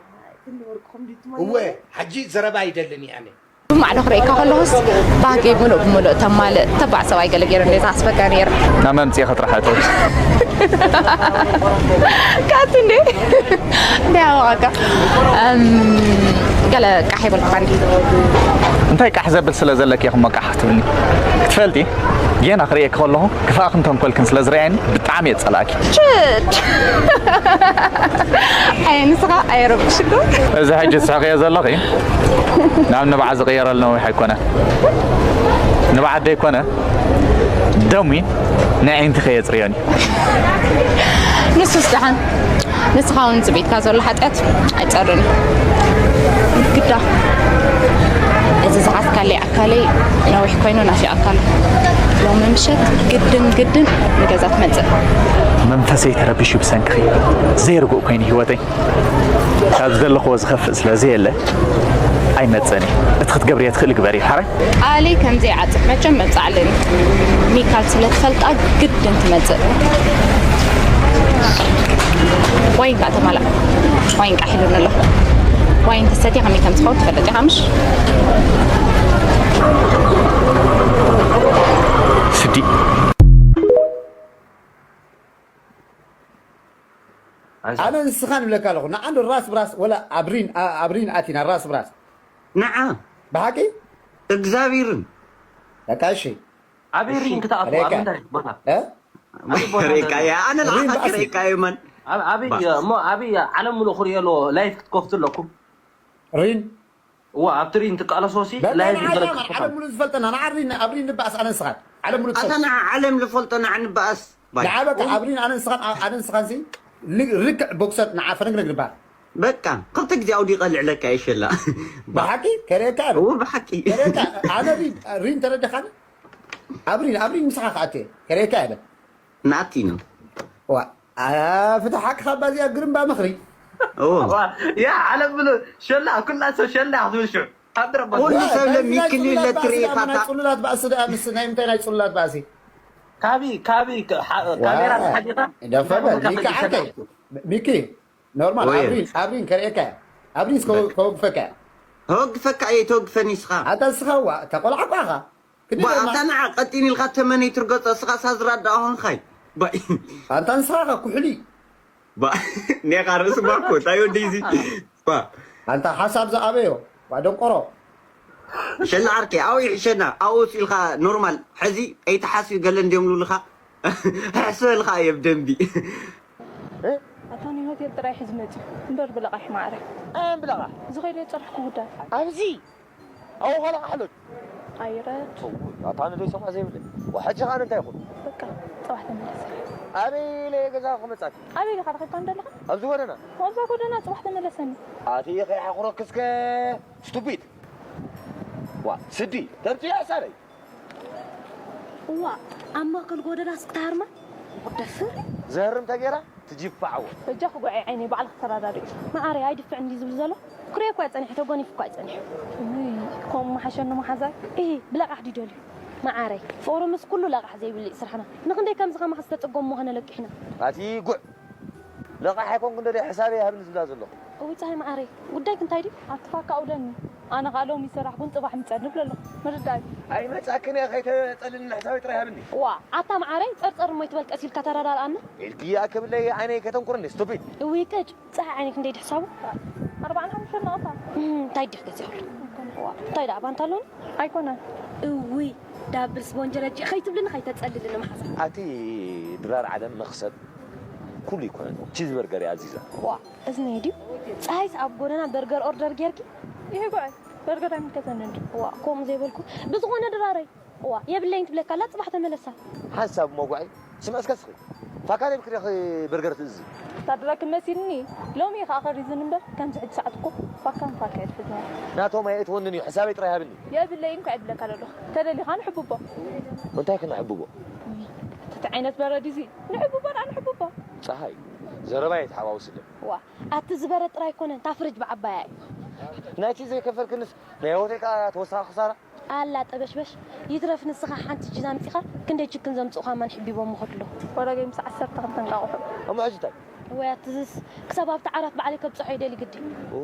ክንዲ ወርቅኹም ድዩ ትመልሱ? እወ፣ ሕጂ ዘረባ ኣይደልን እየ ኣነ። ብማዕዶ ክርእየካ ከለኹስ፣ ባህገይ ምሉእ ብምሉእ ተማልእ ተባዕ ሰብኣይ ገለ ገይሩ እንዴ ዝሓስበካ ነይሩ። ናብ መምጽኢ ከጥራሕ እተው። ካት እንዴ? እንዴ ኣዋቃ። እም፣ ገለ ቃሕ ይበልኩኻ እንዴ? እንታይ ቃሕ ዘብል ስለ ዘለኪ ኢኹም ቃሕ ትብልኒ? ክትፈልጢ፣ ጌና ክርእየኪ ከለኹ ክፋእክን ተንኮልክን ስለ ዝረኣየኒ ብጣዕሚ እየ ዝጸልኣኪ። ችድ! ኣየ ንስኻ ኣየረብሽዶ? እዚ ሕጂ ትስሕቕዮ ዘለኺ ናብ ንብዓት ዝቕየረሉ ነዊሕ ኣይኮነ። ንብዓት ደይኮነ፣ ደሙ ንዒንቲ ከየጽርዮን እዩ። ንሱስ ደሓን፣ ንስኻ እውን እዚ ቤትካ ዘሎ ሓጢኣት ኣይጸርን እዩ። ግዳ፣ እዚ ዝሓዝካለይ ኣካለይ ነዊሕ ኮይኑ ናፊቐካ ኣሎ። ሎሚ ምሸት ግድን ግድን ንገዛ ትመጽእ። መንፈሰይ ተረቢሹ ብሰንክኺ። ዘይርጉእ ኮይኑ ህይወተይ። ካብ ዘለኽዎ ዝኸፍእ ስለ ዘየለ ኣይመጽእን እየ። እቲ ክትገብርዮ ትኽእሊ ግበሪ። ሓራይ? ኣሊ ከምዚ ይዓጽፍ መቸም መብጻዕ ኣለኒ። ሚካል ስለ ትፈልጣ ግድን ትመጽእ። ዋይን ከኣ ተማላእ። ዋይን ከኣ ሒሉኒ ኣሎ። ዋይን ተሰትያ ከመይ ከም ዝኸውን ትፈልጥ ኢኻ ምሽ? ስዲ። ኣነ ንስኻን እብለካ ኣለኹ። ንዓንዱ ራስ ብራስ ወላ ኣብሪን፣ ኣ-፣ ኣብሪን ኣቲና ራስ ብራስ። ንዓ። ብሓቂ? እግዚኣብሔርን። በቃ እሺ። ኣበይ እሺ፣ ሪን ክትኣትዉ? ኣብ ሬካ። ምንታይ ቦታ? እ? ኣበይ ቦታ ሬካ፣ ኣለና? ያ፣ ኣነ ሪን ንዓኻ ባእሲ። ሬካ፣ የማን። ኣብ-፣ ኣበይ፣ ባ- እሞ ኣበይ ዓለም ምሉእ ክርእዮ ኣለዎ፣ ላይፍ ክትከፍቱ ኣለኩም። ሪን? እዋ፣ ኣብቲ ሪን ትቃለሶ ሲ፣ በቃ ላይፍ ንዓ፣ ይበለጽ ንዓ፣ ትኾን። ዓለም ምሉእ ዝፈልጠና፣ ንዓ ሪን፣ ኣብ ሪን ንበኣስ፣ ኣነ ንስኻን። ዓለም ምሉእ ኣታ ትፈልጥ። ንዓ ዓለም ዝፈልጠና ንበኣስ። ባይ። ንዓ በቃ፣ ኡይ። ኣብ ሪን፣ ኣነ ንስኻን፣ ኣ-፣ ኣነ ንስኻን ሲ፣ ል-፣ ርክዕ ቦክሰር፣ ንዓ ፈነግነግ ንበሃል። በቃ፣ ክልተ ግዜ ኣውዲቐ ልዕለካ እየ ሸላ። ብሓቂ? ከርእየካ እየ። እዎ፣ ብሓቂ። ከርእየካ፣ ኣነ ሪን፣ ሪን ተረዲኻኒ? ኣብ ሪን፣ ኣብ ሪን ምሳኻ ክኣቱ እየ። ከርእየካ እየ በል። ንኣቲ ነው። ዋ፣ ኣ፣ ፍትሕ ሓቅኻ ባዚኣ ግርምባ ምኽሪ። እዎ። ዋ፣ ያ፣ ዓለም ብሉ፣ ሸላ፣ ኩላ ሰብ ሸላ ክትብል ሽዑ። ካብ ድረባ ኩሉ ኣይ፣ ሰብ ናይዚ ናይ ለሚክሊ ጽሉላት ባእሲ ለትሪ ደኣ፣ ኢኻ ናይ ታ- ጽሉላት ባእሲ ደኣ፣ ምስ ናይ ምንታይ ናይ ጽሉላት ባእሲ? ካቢ፣ ካቢ፣ ካ-፣ ሓ-፣ ዋ፣ ካሜራ ተሓቢኻ? ደፈ በል፣ ካብ ሚኪ ዓርከይ። ሚኪ፣ ኖርማል፣ ወየ። ኣብሪን፣ ኣብሪን ከርእየካ እያ። ኣብሪን እስከ በቃ። ከወግፈካ እያ። ተወግፈካ እየ፣ ተወግፈኒ እስኻ። ኣታ እስኻ ዋ፣ ተቆላዕቋ ኢኻ። ክንዲ ዋ፣ ደማ- ኣብታ ንዓ ቀጢን ኢልካ ተመነይ ትርገጾ፣ እስኻ ሳዝራ ደኣ ኾንካይ። ባይ። ኣንታ ንስኻ ኢኻ ኩሕሊ። ባ፣ ኔኻ ርእሲ ባኮ፣ እንታይ ወዲ እዚ? ባ። ኣንታ ሓሳብ ዝኣበዮ፣ ዋ ደንቆሮ። ሸላ ዓርከይ፣ ኣብኡ ይሕሸና፣ ኣብኡ ኢልካ ኖርማል፣ ሕዚ ኣይትሓስቢ ገለ እንድዮም ልብልኻ። ሕስበልካ እየ ብደንቢ። እ? ኣታ ንሆቴል ጥራይ ሕዚ መጺኡ፣ እምበር ብለቓሕ ማዕረ። ኣየን ብለቓሕ? ዝኸይደ ጸርፍኩ ጉዳይ። ኣብዚ? ኣብኡ ኸለቓ ሕሉል። ኣይረድ። እውይ፣ ኣታ ንዶ ይሰምዖ ዘይብለይ። ወሐጂ ኸኣ እንታይ ይኹን? በቃ፣ ጽባሕ ተመለሰ። ኣበይ ኢለ ገዛ ክመጻኪ? ኣበይ ኢኻ ረኺብካ እንደለኻ? ኣብዚ ጎደና። ኣብዛ ጎደና ጽባሕ ተመለሰኒ። ኣቲ ከይሓኹረክስከ ስቱፒድ። ዋ፣ ስዲ፣ ተምጽያ ሳለይ። እዋ፣ ኣብ ማእከል ጎደና ስክታርማ? ደፍር። ዘህርም ተጌራ? ትጅፋዕዎ። በጃኺ ጉዐይ ዓይነይ፣ ባዕልኺ ተረዳድኡ። መዓረይ፣ ኣይድፍዕን ድዩ ዝብል ዘሎ? ክሪኦ እኳ ጸኒሐ፣ ተጎኒፉ እኳ ጸኒሐ። እይ፣ ከምኡ ምሓሸኒ መሓዛይ። እይ፣ ብለቓሕ ድዩ ደልዩ? መዓረይ፣ ፍቕሪ ምስ ኩሉ ለቓሕ ዘይብሉ እዩ ስራሕና። ንኽንደይ ከምዚ ከማኺ ዝተጸገሙ ምዃነ ለቂሕና። ኣቲ ጉዕ! ለቓሕ ኣይኮንኩን ደልየ፣ ሕሳበይ ሃብኒ ዝብላ ዘለኹ። እውይ፣ ጸሃይ መዓረይ፣ ጉዳይኪ እንታይ ድዩ? ኣቲ ፋካ ኣውደኒ። ኣነ ኸኣ ሎሚ ይሰራሕ ኩን ጽባሕ ምጸኒ እብል ኣለኹ። ምርዳእ። ኣይመጻክን እየ፣ ከይተጸልልኒ ሕሳበይ ጥራይ ሃብኒ። ዋ፣ ኣታ መዓረይ፣ ጸርጸር እሞ ይትበል ቀስ ኢልካ ተረዳድኣና። ኢልክያ ክብለይ ዓይነይ ከተንቁር እንዴ፣ ስቱፒድ። እውይ ቅጭ፣ ጸሓይ ዓይነይ ክንደይ ድሕሳቡ? ኣርባዓን ሓሙሽተን ነቐፋ። እም፣ እንታይ ድሕ ገዚኣሉ? ዋ፣ እንታይ ደኣ ባንታ ኣሎኒ? ኣይኮነን። እውይ፣ ዳብል ስፖንጅ ረጂ ከይትብልኒ ከይተጸልልኒ መሓዛ። ኣቲ ድራር ዓለም መኽሰብ ኩሉ ይኮነን። ቺዝ በርገር እያ ኣዚዛ። ዋ፣ እዝኒ ድዩ? ጸሃይስ ኣብ ጎደና በርገር ኦርደር ጌርኪ? ይሄ ጉዐይ፣ በርገር ኣይምልከተንን ድዩ? ዋ፣ ከምኡ ዘይበልኩ። ብዝኾነ ድራረይ፣ ዋ፣ የብለይን ትብለካ ኣላ፣ ጽባሕ ተመለሳ። ሓንሳብ እሞ ጉዐይ፣ ስምዒ እስከ ስኺ። ፋካ ደይ ብክደኺ በርገር ትእዝዝ። ታድረክ መሲልኒ፣ ሎሚ እዩ ከኣ ከሪዝን እምበር፣ ከምዚ ሕጂ ሰዓት እኮ ፋካን ፋካ እየ ዝሕዝ ነይረ። ናቶም ኣየእትወንን እዩ፣ ሕሳበይ ጥራይ ሃብኒ። የብለይን እኳ እየ ዝብለካ ዘለኹ። ተደሊኻ ንሕብቦ። እንታይ ክነሕብቦ? እቲ ዓይነት በረድ እዚ፣ ንሕብቦ ደኣ ንሕብቦ። ጸሃይ፣ ዘረባ እየ ተሓዋውስለ። ዋ፣ ኣቲ ዝበረ ጥራይ ኣይኮነን፣ እታ ፍርጅ ብዓባያ እዩ። ናይቲ ዘይከፈልክንስ ናይ ሆቴል ከኣ ተወሳኺ ክሳራ? ኣላ ጠበሽበሽ፣ ይትረፍ ንስኻ ሓንቲ ቺዝ ኣምጺኻ፣ ክንደይ ችክን ዘምጽኡ ከማን ሕቢቦም ምኸዱ ኣለዉ። ወረገይ ምስ ዓሰርተ ክልተ እንቃቑሖ። እሞ ሕጂ እንታይ? ወይ ኣትዝስ፣ ክሳብ ኣብቲ ዓራት ባዕለይ ከብጽሖ ይደሊ ግዲ። ኦ፣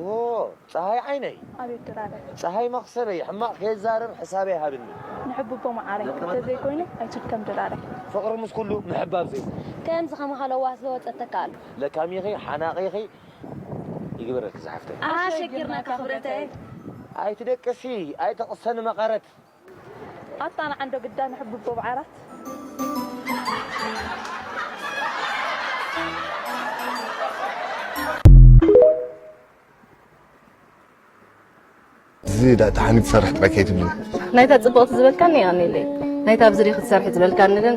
ጸሃይ ዓይነይ። ኣቤት ድራረ። ጸሃይ መኽሰበይ፣ ሕማቕ ከይዛረብ ሕሳበይ ሃብኒ። ንሕብቦ መዓረይ፣ እንተዘይኮይኑ ኣይትድከም ድራረ። ፍቕሪ ምስ ኩሉ ምሕባብ ዘይብሉ። ከምዚ ከማኻ ለዋህ ዝወጸ ተካኣሉ። ለካሚኺ፣ ሓናቒኺ፣ ይግበረልኪ ዝሓፍተይ። ኣሸጊርናካ ክብረተይ። ኣይትደቅሲ፣ ኣይተቕሰኒ መቐረት። ኣታ ንዓንዶ ግዳ ንሕብቦ ብዓራት። እዚ ዳ ተሓኒት ሰርሕ ጥራይ ከይትብሊ። ናይታ ጽብቕቲ ዝበልካኒ እያ ኔለይ። ናይታ ኣብዚ ዲኺ ትሰርሒ ዝበልካኒ ግን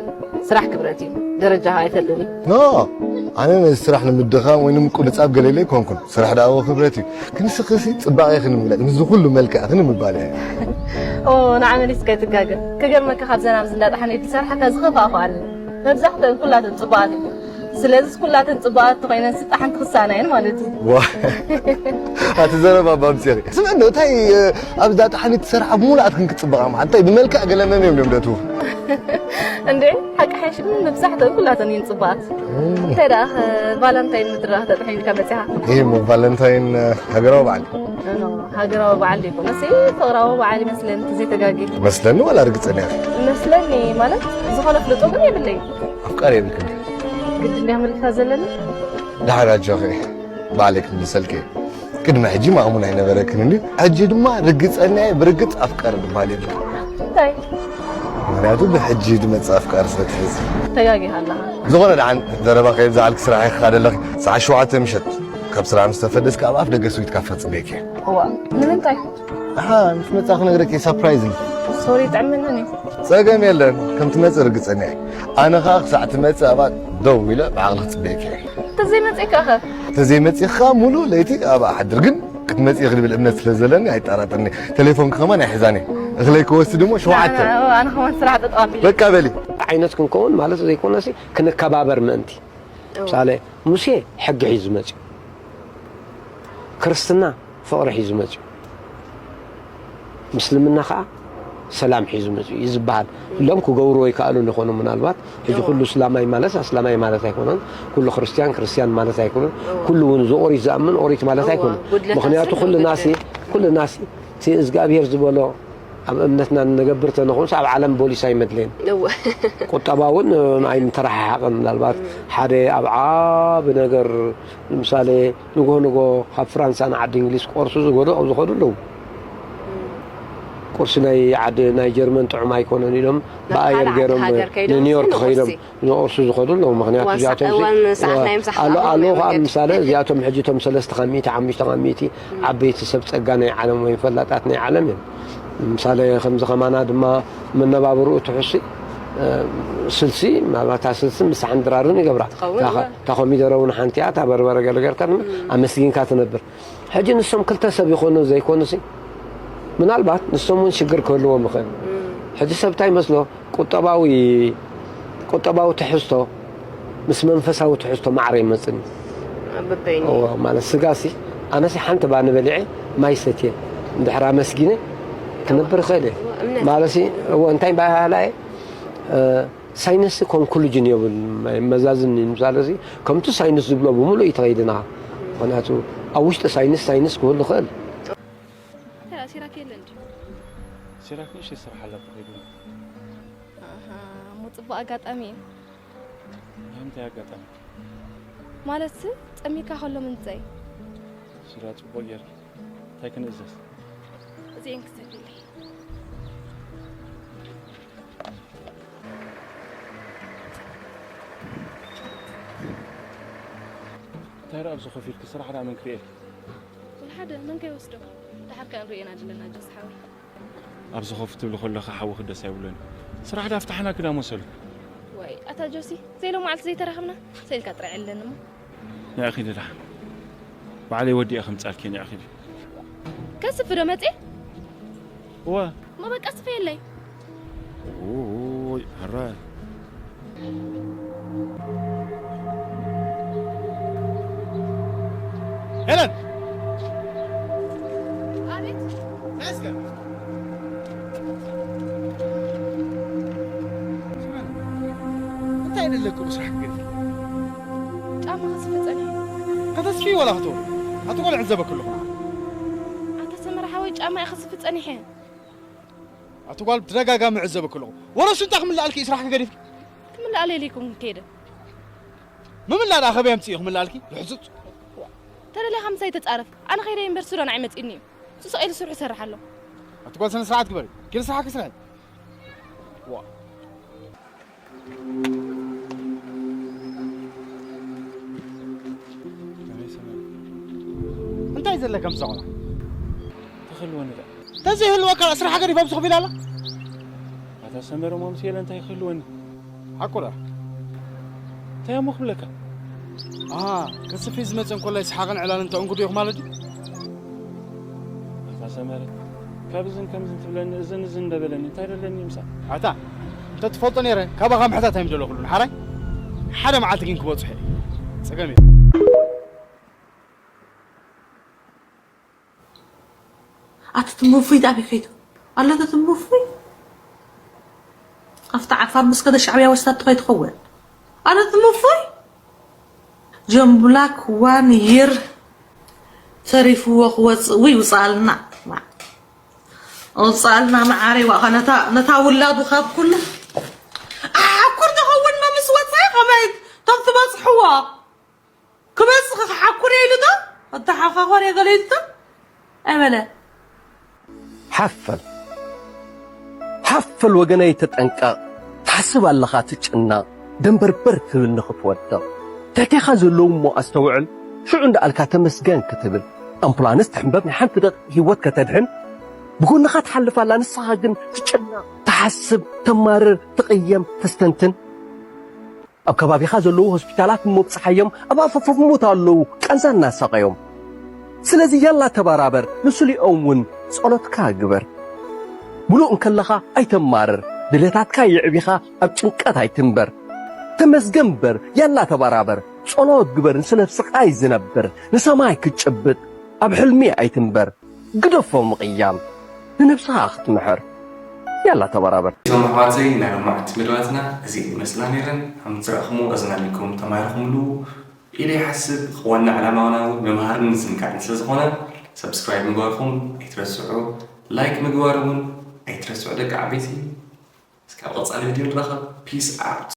ስራሕ ክብረት እዩ። ደረጃኻ ኣይፈልጥን እዩ። ኖ፣ ኣነ ነዚ ስራሕ ንምድኻም ወይ ንምቁንጻብ ገለ ኢለ ኣይኮንኩን። ስራሕ ደኣ እወ ክብረት እዩ። ግን ንስኺሲ ጽባቐኺ ንምግላጽ፣ ምስዚ ኩሉ መልክዕኺ ንምባል እየ። ኦ፣ ንዓ መሊስካ ኣይትጋገ። ክገርመካ ካብዘን ኣብዚ እንዳ ጣሕኒ ዝሰርሓ እታ ዝኸፍኣ እኮ ኣለ። መብዛሕትአን ኩላተን ጽቡቓት እየን። ስለዚ ኩላተን ጽቡቓት ተኾይነን ስጣ ሓንቲ ክሳና እየን ማለት እዩ። ዋ፣ ኣቲ ዘረባ እባ ኣምጺእኺ። ስምዕኒ፣ እንታይ፣ እ፣ ኣብዛ ጣሕኒ ትሰርሓ ብሙሉኣት ክንክጽበቓ መሓ-፣ እንታይ ብመልክዕ ገለ መን እዮም ደምደቱ? እንዴ፣ ሓቂ ሓይሽ ግን መብዛሕትአን ኩላተን እየን ጽቡቓት። እም። እንታይ ደኣ፣ ኸ ቫለንታይን ምድራኽ ተጥሒንካ መጺኻ? ይህ እሞ ቫለንታይን፣ እ፣ ሃገራዊ በዓል። ኖ፣ ሃገራዊ በዓል ዘይኮነሲ ፍቕራዊ በዓል ይመስለኒ፣ እንተዘይተጋግየ። መስለኒ ዋላ ርግጸኛ ኢኺ? መስለኒ ማለት ዝኾነ ፍልጦ ግን የብለይን። ኣፍቃሪ የብልክን? ግድ እንድያ ምልካ ዘለኒ? ደሓን ኣጆኺ፣ ባዕለይ ክምልሰልኪ እየ። ቅድሚ ሕጂ ማእሙን ኣይነበረክን እንድዩ፣ ሕጂ ድማ ርግጸኛ እየ፣ ብርግጽ ኣፍቃሪ ዝበሃል የለን። እንታይ? ምኽንያቱ ብሕጂ ዝመጽእ ኣፍቃሪ ስለ ትሕዚ። ተጋጊኻ ኣለኻ። ዝኾነ ደሓን ዘረባ ከየብዝሓልኪ ስራሕ ኢኺ ኣለኺ። ሰዓት ሸውዓተ ምሸት ካብ ስራሕ ምስ ተፈደስኪ ኣብ ኣፍ ደገ ስዊት ካፈ ክጽበየኪ እየ። እዋ፣ ንምንታይ? ኣሓ፣ ምስ መጻ ክነግረኪ እየ፣ ሳፕራይዝ እዩ። ሶሪ፣ ይጥዕመንን እዩ። ጸገም የለን፣ ከም ትመጽእ ርግጸኛ እየ። ኣነ ኸኣ ክሳዕ ትመጽእ ኣብኣ ደው ኢለ ብዓቕሊ ክጽበየኪ እየ። እንተዘይመጺእካ ኸ? እንተዘይመጺእካ ሙሉእ ለይቲ ኣብኣ እሓድር፣ ግን ክትመጺ ኢኺ ዝብል እምነት ስለ ዘለኒ ኣይጠራጠርኒ። ቴሌፎንኪ ከማን ኣይሕዛን እየ። እኽለይ ክወስድ እሞ ሸውዓተ። ኣነ፣ ኣነ ከማን ስራሕ ጠጠው ኣቢለ። በቃ በሊ። ዓይነት ክንከውን ማለት ዘይኮነሲ ክንከባበር ምእንቲ። እዎ። ምሳሌ ሙሴ ሕጊ ሒዙ መጺኡ። ክርስትና ፍቕሪ ሒዙ መጺኡ። ምስልምና ኸዓ ሰላም ሒዙ መጺኡ እዩ ዝበሃል። ኩሎም ክገብርዎ ይከኣሉ ይኾኑ ምናልባት። ሕጂ እዎ። ኩሉ እስላማይ ማለት ኣስላማይ ማለት ኣይኮነን። ኩሉ ክርስትያን ክርስትያን ማለት ኣይኮነን። እዎ። ኩሉ እውን እዚ ኦሪት ዝኣምን ኦሪት ማለት እዎ። ኣይኮነን። ጉድለታት ምኽንያቱ ስለ ኩልናሲ፣ ጉድለት። ኩልናሲ እቲ እግዚኣብሔር ዝበሎ ኣብ እምነትና እንገብር ተንኾንስ ኣብ ዓለም ቦሊስ ኣይመድለየን። እወ። ቁጠባ እውን ኣይምተረሓሓቕን። ምናልባት እም። ሓደ ኣብ ዓቢ ነገር፣ ንምሳሌ፣ ንጎ ንጎ ካብ ፍራንሳ ንዓዲ እንግሊዝ ቆርሱ ዝገዱ ዝኸዱ ኣለዉ። እም። ቁርሲ ናይ ዓዲ፣ ናይ ጀርመን ጥዑም ኣይኮነን ኢሎም ናብ ብኣየር ካልእ ገይሮም ሃገር ከይዶም ንኒውዮርክ ግን ከይዶም ቁርሲ። ንቁርሲ ዝኸዱ ኣለዉ። ምኽንያቱ እዋን እዚኣቶም ሰ-፣ እዋን ሰዓት እዋ-፣ ናይ ምሳሕ ኣሎ፣ ኣለዉ ኣለዉ ናይ ከዓ መገዲ። ምሳሌ እዚኣቶም ሕጂ እቶም ሰለስተ ካብ ሚእቲ፣ ሓሙሽተ ካብ ሚእቲ እም። ዓበይቲ ሰብ ጸጋ ናይ ዓለም ወይ ፈላጣት ናይ ዓለም እዮም። ምሳሌ ከምዚ ከማና ድማ መነባብርኡ ትሕሱ፣ እ፣ ስልሲ፣ ምናልባት እታ ስልሲ ምሳሕን ድራርን ይገብራ። ትኸውን እታ ኸ-፣ እዋ። እታ ኮሚደረ እውን ሓንቲ እያ፣ እታ በርበረ ገለ ጌርካ ድማ እም። ኣመስጊንካ ትነብር። ሕጂ ንሶም ክልተ ሰብ ይኾኑ ዘይኮኑሲ፣ ምናልባት ንሶም እውን ሽግር ክህልዎም ይኽእል። እም። ሕጂ ሰብ እንታይ ይመስሎ? ቁጠባዊ፣ ቁጠባዊ ትሕዝቶ ምስ መንፈሳዊ ትሕዝቶ ማዕረ ይመጽእኒ። በበይኑ። እዎ፣ ማለት ስጋሲ፣ ኣነሲ ሓንቲ ባኒ በሊዐ ማይ ሰትየ፣ እንድሕር ኣመስጊነ ክነብር እኽእል እየ። እምነት። ማለትሲ፣ እዎ፣ እንታይ ባህላ እየ፣ እ፣ ሳይንስ ኮንክሉጅን የብሉን፣ መዛዝን እዩ። ምሳሌ እዚ፣ ከምቲ ሳይንስ ዝብሎ ብምሉእ እዩ ተኸይድና። ምኽንያቱ፣ ኣብ ውሽጢ ሳይንስ፣ ሳይንስ ክህሉ ይኽእል። እንታይ ደኣ፣ ሲራክ የለን ድዩ? ሲራክ ንእሽተይ ስራሕ ኣለቶ ከይዱ። ኣሃ፣ እሞ ጽቡቕ ኣጋጣሚ እዩ። ናይ ምንታይ ኣጋጣሚ? ማለትሲ፣ ጸሚካ ከሎ ምምጸይ። ሽራ ጽቡቕ ጌርኪ። እንታይ ክንእዘዝ? እዚኤን ክሰድልይ። እንታይ ደኣ ኣብዚ ኮፍ ኢልኪ? ስራሕ ደኣ መን ክርእየኪ? ወላ ሓደ፣ መን ከይወስዶ? ደሓር ከኣ ንርእየና ኣለና፣ ጆስ ሓወይ። ኣብዚ ኮፍ ትብሊ ከለኺ ሓውኺ ደስ ኣይብሎን እዩ። ስራሕ ደኣ ፍታሕና ክዳ መሰሉ? ዋይ፣ ኣታ ጆሲ፣ ዘይሎማዓልቲ ዘይተራኸብና፣ ሰኢልካ ጥራይ ዕለኒ እሞ። ንዒ ኺዲ ደሓን። ባዕለይ ወዲኤ ከምጻልኪ፣ ንዒ ኺዲ። ከስፍ ዶ መጽየ? እወ። እሞ በቃ ስፈየለይ። ኡይ፣ ሕራይ። ሄለን! ኣቤት። ናይ እስከ። እንታይ ደለኩ ብስራሕ ክትገድፊ? ጫማ ክስፊ ጸኒሐ። ከተስፍይ ዋላ ክትወሪ? ኣቲ ቆልዕ ዕዘበኪ ኣለኹ። ኣታ ሰመረ ሓወይ፣ ጫማ እየ ክስፊ ጸኒሐ። ኣቲ ጓል ብተደጋጋሚ ዕዘበኪ ኣለኹ። ወረ ሱንጣ ክምልኣልኪ እዩ ስራሕኪ ገዲፍኪ? ክምልኣለይ ኢለ ኣይኮንኩን ከይደ። ምምላእ ደኣ ከበይ ኣምፅእዮ ክምልኣልኪ? ልሕፁፅ። ተደሊኻ ምሳይ ተፃረፍ። ኣነ ከይደ እምበር ሱዳን ኣይመፅእኒ እዩ። ስቕ ኢሉ ስርሑ ይሰርሕ ኣሎ። ኣቲ ጓል ስነ ስርዓት ግበሪ። ኪዲ ስራሕኪ ስርሒ። ዋ። እንታይ ዘለካ ምስዛ ቆልዓ? ተኽልወኒ ደኣ። ተዘይህልወካ ስራሕ ገዲፋ ኣብዚ ኮፍ ኢላ ኣላ? ኣታ ሰመረ ሞምስ የለ እንታይ ክህልወኒ? ሓቁ ደኣ? እንታይ እሞ ክብለካ? ኣሃ፣ ከስፍይ ዝመፀ እንኮላይ ሰሓቕን ዕላልን ተእንግዱ ኢኹ ማለት እዩ? ኣታ ሰመረ፣ ካብ እዝን ከምዝን ትብለኒ፣ እዝን እዝን እንደበለኒ እንታይ ደለኒ ምሳእ? ኣታ፣ እንተትፈልጦ ነይረ ካባኻ ምሕታት ኣይምደለኹሉን ሓራይ። ሓደ መዓልቲ ግን ክበፅሖ እየ። ፀገም እዩ። ኣቲ ትምፉይ ጣቢ ከይዱ ኣሎ እቲ ትምፉይ ኣብቲ ዓፋር ምስ ከደ ሻዕብያ ወስዳቶ ከይትኸውን ኣነ ትምፉይ ጆን ብላክ ዋን ይር ተሪፍዎ ክወፅእ ውይ ውፃልና ውፃልና መዓረይ ዋኸ ነታ ውላዱ ካብ ኩሉ ኣኩር ተኸውንና ምስ ወፃኢ ከመይ ቶም ትበፅሕዎ ክበጽ ክሓኩር ኢሉ ዶ ኣተሓኻኾር የገለ ኢሉ ዶ ኣይበለ ሓፈል ሓፈል ወገነይ ተጠንቀቕ ትሓስብ ኣለኻ ትጭነቕ ደንበርበር ትብል ንኽትወድቕ ትሕቴኻ ዘለዉ እሞ ኣስተውዕል ሽዑ እንዳኣልካ ተመስገን ክትብል ኣምቡላንስ ትሕንበብ ናይ ሓንቲ ደቕ ህይወት ከተድሕን ብጎንኻ ትሓልፍ ኣላ ንስኻ ግን ትጭነቕ ትሓስብ ተማርር ትቕየም ተስተንትን ኣብ ከባቢኻ ዘለዉ ሆስፒታላት እሞ ብጽሓዮም ኣብ ኣፈፈፍ ሞት ኣለዉ ቃንዛ እናሳቐዮም። ስለዚ ያላ ተባራበር ንስሊኦም እውን ጸሎትካ ግበር። ምሉእ እንከለኻ ኣይተማርር፣ ድሌታትካ የዕቢኻ ኣብ ጭንቀት ኣይትንበር። ተመስገን እምበር ያላ ተባራበር፣ ጸሎት ግበር ንስለ ስቓይ ዝነብር ንሰማይ ክትጭብጥ ኣብ ሕልሚ ኣይትንበር። ግደፎ ምቕያም ንነብስኻ ክትምሕር ያላ ተበራበር። እዞም ኣሕዋተይ ናይ ሎማዓንቲ መደባትና እዚኤን ይመስላ ነይረን። ከም ዝረእኹምዎ ኣዝናኒኩም ተማሂርኩምሉ ኢለ ይሓስብ። ዋና ዕላማና እውን ምምሃርን ምዝንጋዕን ስለዝኾነ subscribe ምግባርኩም ኣይትረስዑ፣ like ምግባር እውን ኣይትረስዑ ደቂ ዓበይቲ። እስካብ ቀፃሊ ቪድዮ ንራኸብ። Peace out።